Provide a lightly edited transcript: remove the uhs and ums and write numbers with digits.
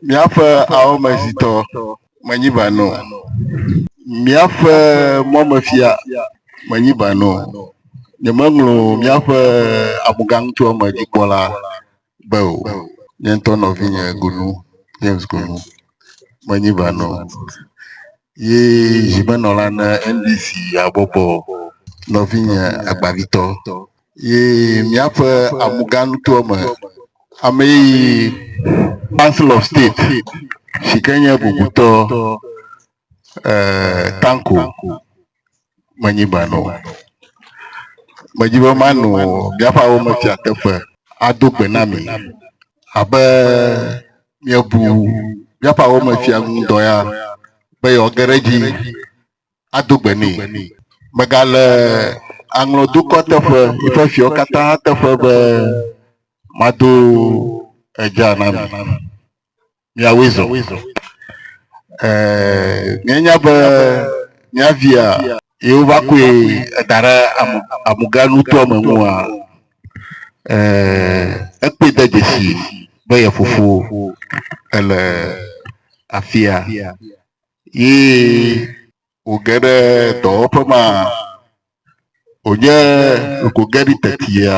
Míaƒe awɔmezitɔ menyi ba no. Míaƒe mɔmefia menyi ba no. Nyemeŋlɔ míaƒe amugãŋutoa me dzikpɔla be o. Nye ŋutɔ nɔvinye Gonu, James Gonu menyi ba no. Ye zimenɔla ne NDC habɔbɔ nɔvinye Agbavitɔ. Ye míaƒe amugãŋutoa me ame yi Council of State si ke nye bubutɔ Tanko menyi ba no. Medzi be manɔ míaƒe awɔmefia teƒe ado gbe na mi abe míebu míaƒe awɔmefia ŋu dɔ ya be yewoage ɖe edzi ado gbe nɛ. Megale aŋlɔdukɔ teƒe yiƒe fiawo katã teƒe be mado edza na mi. Miawoe zɔ. Míenya be mía via ye wova kɔe da ɖe amuganutoa me ŋua, ekpɔe de dzesi be ye fofo ele afia ye wòge ɖe dɔwɔƒe ma wònye ɖeko ge ɖi tetia.